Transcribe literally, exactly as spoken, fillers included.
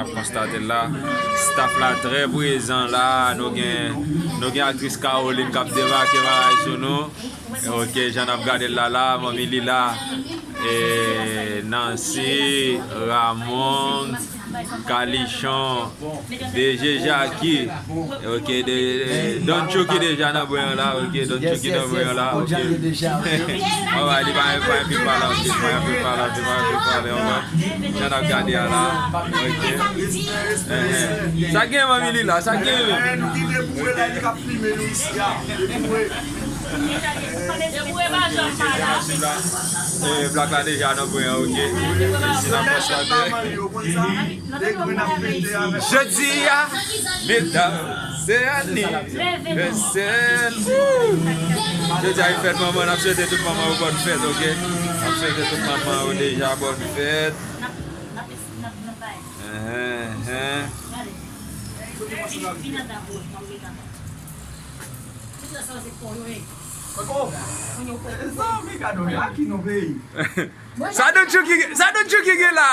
Ap konstate l la, staff la trè prezan la. Nou gen, nou gen aktris Caroline k ap debake bagay sou nou. Ok, jan n ap gade l la la, manmi Lila, e, Nancy, Ramon, Kalichon, D J Jackie, ok, de, Don Chucky deja nan bwen an la, ok, Don Chucky nan bwen an la, ok. Alright, li pa, pa anpil pale, ok, pa anpil pale, ok, pa anpil pale, ok. Jan n ap gade a la, ok. Eh, eh. Sa gen manmi Lila, sa gen. Eh, nou kite boure la, li k ap filme nou isi a. Boure. Eh, Black la deja nan bwen an, ok. Si n ap fè sa, Jodi a, medam, se anivèsè l. Jodi a, e fèt manman, n ap swete tout manman yo bòn fèt, ok? N ap swete tout manman yo deja bòn fèt. Enhen, enhen. Zanmi, gade w, a ki nou peyi? Sa Don Chucky, sa Don Chucky gen la?